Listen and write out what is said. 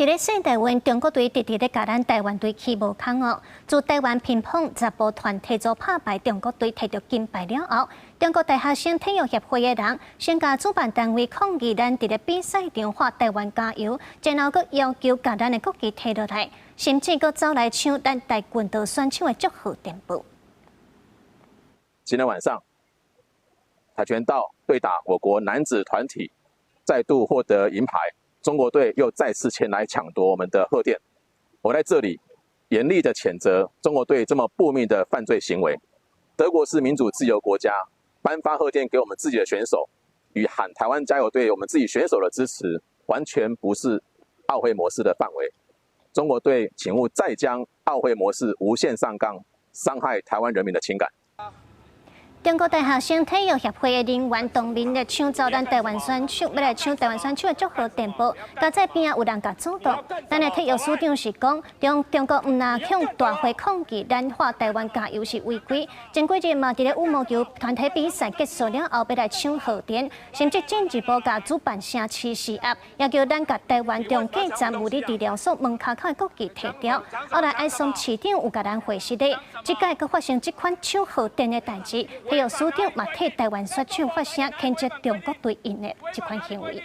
佇咧世大運，中國隊直直咧共咱台灣隊起無空哦。自台灣乒乓查埔團體組拍敗中國隊提著金牌了後，中國大學生體育協會的人先共主辦單位抗議咱佇咧比賽場喊台灣加油，然後閣要求共咱的國旗提落來，甚至閣走來搶咱跆拳道選手的祝賀電報。今天晚上，跆拳道對打我國男子團體，再度獲得銀牌。中國隊又再次前來搶奪我們的賀電，我在這裡嚴厲的譴責中國隊這麼不明的犯罪行為。德國是民主自由國家，頒發賀電給我們自己的選手，與喊台灣加油對我們自己選手的支持，完全不是奧會模式的範圍。中國隊請勿再將奧會模式無限上綱，傷害台灣人民的情感。中國大學生體育協會的人員當面咧搶走咱台灣選手，欲來搶台灣選手的祝賀電報，佳哉邊仔有人共阻擋。咱的體育署長是講，中國毋但向大會抗議，咱喊台灣加油是違規。前幾日嘛，佇咧羽毛球團體比賽結束了後，欲來搶賀電，甚至進一步共主辦城市施壓，要求咱共台灣中繼站物理治療所門跤口的國旗提掉。後來艾松市長有共咱回實咧，這擺閣發生這款搶賀電的代誌。體育署長嘛替台灣選手發聲，譴責中國隊𪜶的這款行為。